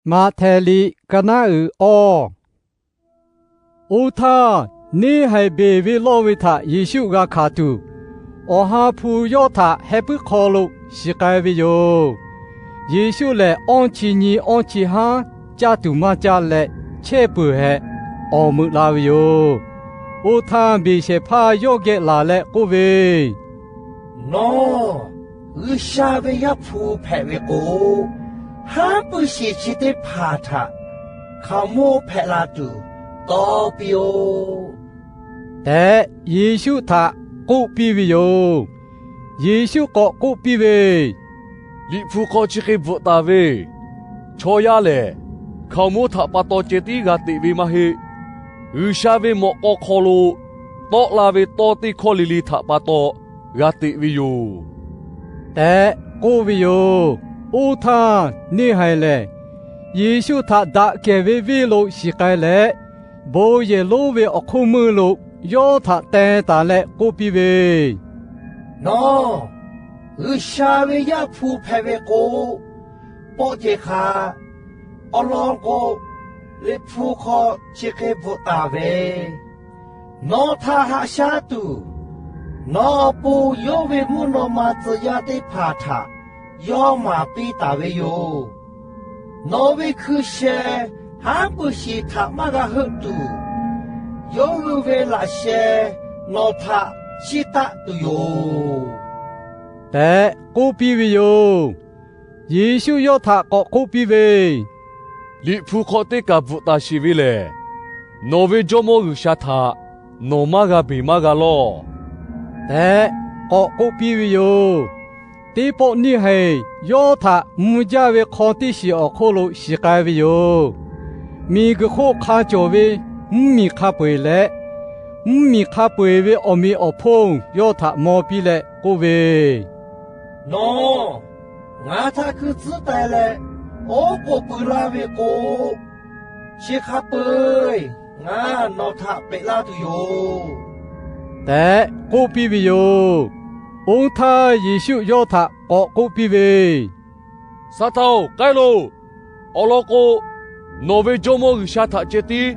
Maꞈhtehˍ liꞈ ka naˉ uiˍ awˇ. Oˇ htaˇ, neˇ haiˬ beˬ ve lawˇ ve htaꞈ Yeˍsuˆ g'a hkanˍ tuˬ, Awˬ ha hpu yawˇ htaꞈ heh puiˉ hk'aw lo shiˍ k'ai ve yoˬ. Yeˍsuˆ lehˬ, awˇ chi nyi awˇ chi haˉ caˇ tuˬ maˇ caˇ leh, chehˇ peuˬ hehꞈ awˍ meuꞈ la ve yoˬ. Oˇ htaˇ, Beˍshehˍ hpaˇ yawˇ geh laˬ leh k'oˆ ve, Nawˬ G'uiˬsha ve Yaˇ hpu hpehꞈ ve k'o, haˉ pui shiˍ chi teˇ hpaˍ htaꞈ hkaoˍmonˇ hpehꞈ la tuˬ taw piˇ-oˆ tehꞈ, Yeˍsuˆ htaꞈ k'oˆ piˇ ve yoˬ. Yeˍsuˆ k'awꞈ k'oˆ piˇ ve, Liꞈ hpu hk'aw chi hk'e bvuhꞈ taˍ ve, Chaw yaˇ lehˬ, hkaoˍmonˇ htaꞈ pa taw ceh tiˉ g'a teꞈ ve maˇ heˆ. G'uiˬsha ve mawꞈ k'aw hk'aw lo tawˆ la ve tawˇ teˇ hkawˇ le le htaꞈ pa taw g'a teꞈ ve yoˬ tehꞈ k'oˆ ve yoˬ. Oˇ htaˇ, neˇ haiˬ lehˬ Yeˍsuˆ htaꞈ daꞈ kehˬ ve venˇ lo shiˍ k'ai leh, bon yehˬ lonˉ ve awˬ hk'oˆ meuˇ lo yawˇ htaꞈ teh taˍ leh k'oˆ piˇ ve, Nawˬ G'uiˬsha ve Yaˇ hpu hpehꞈ ve k'o, pawˆ ceˬ hk'aꞈ. Awˬ lawn k'o, Liꞈ hpu hk'aw chi hk'e bvuhꞈ taˍ ve, Nawˬ htaꞈ haꞈ shaˉ tuˬ, nawˬ awˬ pon yawˇ ve mvuhˇ naw ma tcuh yaˇ teˇ hpaˍ htaꞈ yawˇ maˍ piˇ taˍ ve yoˬ. Nawˬ ve hkui sheh haˉ pui shiˍ htaꞈ maˇ g'a heuˆ tuˬ, yawˇ hui ve laꞈ sheh nawˬ htaꞈ chiˇ taˆ tuˬ yoˬ tehꞈ k'oˆ piˇ ve yoˬ. Yeˍsuˆ yawˇ htaꞈ k'awꞈ k'oˆ piˇ ve, Liꞈ hpu hk'aw teˇ kaˬ bvuhꞈ taˍ sheˍ ve lehˬ, Nawˬ ve Jawˇmawˇ G'uiˬsha htaꞈ nawˬ maˇ g'a beˬ maˇ g'a lawˇ tehꞈ k'awꞈ k'oˆ piˇ ve yoˬ. Teˇ pawˆ neˇ haiˬ yawˇ htaꞈ mvuh jaˇ ve hk'aw teˇ shiˍ awˬ hk'oˆ lo shiˍ k'ai ve yoˬ. Miˬguiˬ hk'oˆ hk'a cawˬ ve mvuhˇmiˬ hk'a peu-eˬ leh, mvuhˇmiˬ hk'a peu-eˬ ve awˬ meꞈ awˬ hponˇ yawˇ htaꞈ maw piˇ leh k'oˆ ve, Nawˬ ngaˬ htaꞈ hkui tcuhˉ taiˍ leh oˉ k'oˍ pui laˇ ve k'o, chi hk'a peu-eˬ ngaˬ nawˬ htaꞈ peꞈ laˇ tuˬ yoˬ tehꞈ k'oˆ piˇ ve yoˬ. Oˇ htaˇ Yeˍsuˆ yawˇ htaꞈ k'awꞈ k'oˆ piˇ ve, Saˍtanˍ-oˬ, k'ai loˬ. Awˬ lawn k'o, Nawˬ ve Jawˇmawˇ G'uiˬsha htaꞈ ceh tiˉ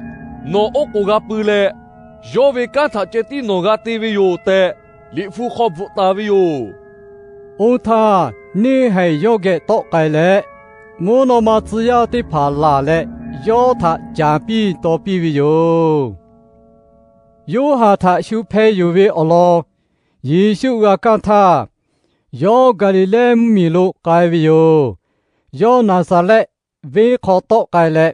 nawˬ oˉ k'oˍ g'a pui leh, yawˇ ve kanˉ htaꞈ ceh tiˉ nawˬ g'a te ve yoˬ tehꞈ, Liꞈ hpu hk'aw bvuhꞈ taˍ ve yoˬ. Oˇ htaˇ, neˇ haiˬ yawˇ geh tawˆ k'ai leh, mvuhˇ naw ma tcuh yaˇ teˇ hpaˍ laˬ leh, yawˇ htaꞈ caˍ piˇ taw piˇ ve yoˬ. Yoˇhanˬ htaꞈ shu hpeh yuˬ ve awˬ lawn Yeˍsuˆ g'a kaˇ htaˇ, yawˇ Gaˍliˍlehˇ mvuhˇmiˬ lo k'ai ve yoˬ. Yawˇ Naˍzaˍrehˆ venˇ hk'aw tawˆ k'ai leh,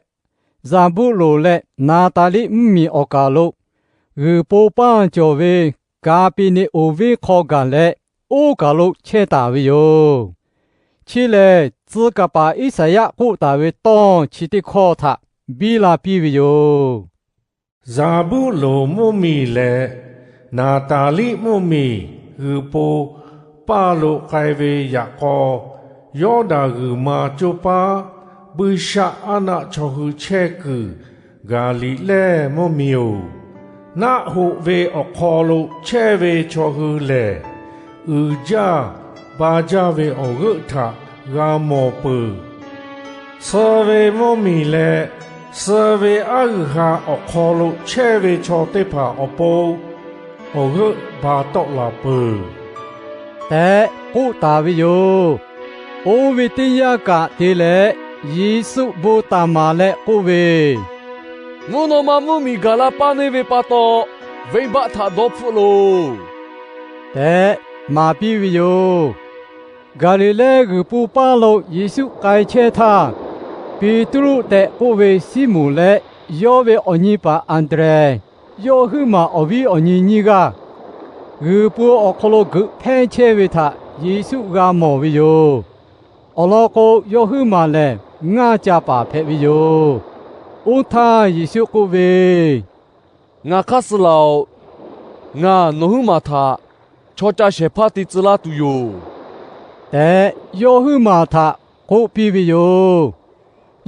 Zaˍbuˆlonˍ leh Naˍtaˍliˆ mvuhˇmiˬ awˬ kaˬ lo g'uiˬ po paˇ cawˬ ve Kaˍpeˍneˍonˍ venˇ hk'aw gaˬ leh, oˇ kaˬ lo chehˇ taˍ ve yoˬ. Chi lehˬ, tcuh kaˍ paˍ Iˉsaˍyaˆ k'oˆ taˍ ve tawˇ chi teˇ hkawˇ htaꞈ biˇ la piˇ ve yoˬ. Zaˍbuˆlonˍ mvuhˇmiˬ leh Naˍtaˍliˆ mvuhˇmiˬ g'uiˬ po paˇ lo k'ai ve yaꞈ k'aw, Yawˇdanˍ g'uiˬ ma coˇ paˉ buiˇshaˆaˉnaˆ chaw hui chehˇ kuiˬ Gaˍliˍlehˇ mvuhˇmiˬ-oˬ, naˆ hoꞈ ve awˬ hk'aw lo chehˇ ve chaw hui lehˬ, uiˍ jaˇ ba jaˇ ve awˬ g'euˆ htaꞈ g'a mawˬ peuˬ. Suh ve mvuhˇmiˬ leh suh ve aˉ g'uiˬ ha awˬ hk'aw lo chehˇ ve chaw teˇ hpaˍ awˬ pon awˬ g'euˆ ba tawˆ laˬ peuˬ tehꞈ k'oˆ taˍ ve yoˬ. Oˇ ve teˇ yanˇ kaꞈ te leh, Yeˍsuˆ bon taˍ maˍ leh k'oˆ ve, Mvuhˇ naw ma mvuhˇmiˬ gaˬ la paˇ neˇ ve pa taw, venˇbaˆ htaꞈ dawˇ hpfuhˆ loˬ tehꞈ maˍ piˇ ve yoˬ. Gaˍliˍlehˇ g'uiˬ po paˇ lo Yeˍsuˆ k'ai chehˇ htaˇ, Peˍtruˆ tehꞈ k'oˆ ve Siˉmonˍ leh yawˇ ve awˬ nyi paˍ Anˍdrehˍ, yawˇ huiˉ maˬ awˬ viˉ awˬ nyi nyiˇ g'aˇ, g'uiˬ po awˬ hk'aw lo geuꞈ hpehˇ chehˇ ve htaꞈ Yeˍsuˆ g'a mawˬ ve yoˬ. Awˬ lawn k'o, yawˇ huiˉ maˬ lehˬ ngaˇ ca paˍ hpehꞈ ve yoˬ. Oˇ htaˇ Yeˍsuˆ k'oˆ ve, Ngaˬ hk'aˇ suh laˬ-oꞈ. Ngaˬ nawˬ huiˉ maˬ htaꞈ chaw ca shehˍ hpaˇ te tcuh laˇ tuˬ yoˬ tehꞈ, yawˇ huiˉ maˬ htaꞈ k'oˆ piˇ ve yoˬ.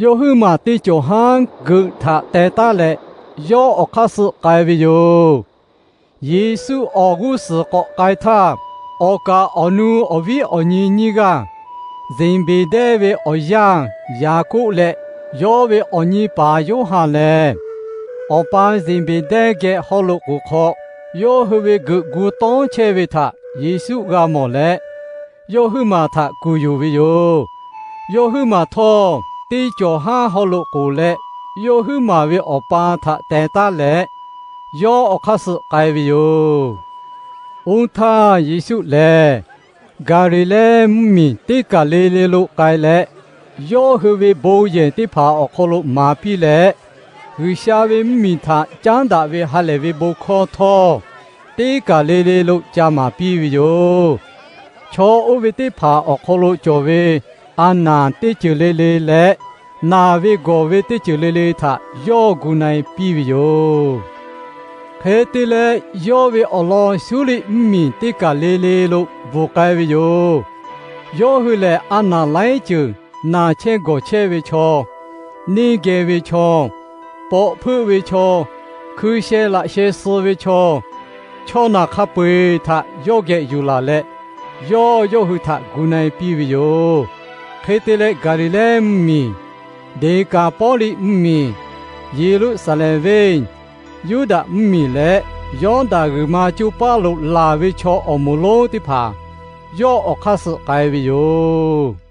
Yawˇ huiˉ maˬ teˇ cawˬ haˉ geuꞈ htaꞈ teh taˉ leh, yawˇ awˬ hk'aˇ suh k'ai ve yoˬ. Yeˍsuˆ awˬ g'uˇ suhˍ k'awꞈ k'ai htaˇ, awˬ kaˍ awˬ nu awˬ viˉ awˬ nyi nyiˇ g'aˇ, Zeˍbeˍdehˇ ve awˬ yaˇ Yaˍkoˆ leh yawˇ ve awˬ nyi paˍ Yoˇhanˬ lehˬ, awˬ pa Zeˍbeˍdehˇ geh haw loꞈ k'oˍ hk'aw yawˇ hui ve geuꞈ gu tawˉ chehˇ ve htaꞈ Yeˍsuˆ g'a mawˬ leh, yawˇ huiˉ maˬ htaꞈ kuˬ yuˬ ve yoˬ. Yawˇ huiˉ maˬ htawˇ, teˇ cawˬ haˉ haw loꞈ k'oˍ leh, yawˇ huiˉ maˬ ve awˬ pa htaꞈ teh taˉ leh, yawˇ awˬ hk'aˇ suh k'ai ve yoˬ. Oˇ htaˇ Yeˍsuˆ lehˬ, Gaˍliˍlehˇ mvuhˇmiˬ teˇ kaˬ le le lo k'ai leh, yawˇ hui ve bon yehˬ teˇ hpaˍ awˬ hk'aw lo maˍ piˇ leh, G'uiˬsha ve mvuhˇmiˬ htaꞈ caˉ daꞈ ve ha lehˬ ve bon hkawˇ htawˇ, teˇ kaˬ le le lo ca maˍ piˇ ve yoˬ. Chaw oˇ ve teˇ hpaˍ awˬ hk'aw lo cawˬ ve a naˬ teˇ ceuˬ le le leh, naˬ ve gawˬ ve teˇ ceuˬ le le htaꞈ yawˇ gu na-e piˇ ve yoˬ. Hk'e te leh, yawˇ ve awˬ lawn Suˇriˆ mvuhˇmiˬ teˇ kaˬ le le lo bvuhˬ k'ai ve yoˬ. Yawˇ hui lehˬ, a naˬ laiˉ ceuˬ naˬ chehˇ gawˬ chehˇ ve chaw, neˇ geh ve chaw, pawꞈ hpeuˆ ve chaw, hkui sheh laꞈ sheh suh ve chaw, chaw naˬ hk'a peu-eˬ htaꞈ yawˇ geh yuˬ laˬ leh, yawˇ yawˇ hui htaꞈ gu na-e piˇ ve yoˬ. Hk'e te leh, Gaˍliˍlehˇ mvuhˇmiˬ, Deˍkaˍpawˇliˆ mvuhˇmiˬ, Yeˍruˆsaˍlehnˍ venˇ, Yuˇdaꞈ mvuhˇmiˬ leh Yawˇdanˍ g'uiˬ ma coˇ paˇ lo laˬ ve chaw awˬ moˍ lonˉ teˇ hpaˍ yawˇ awˬ hk'aˇ suh k'ai ve yoˬ.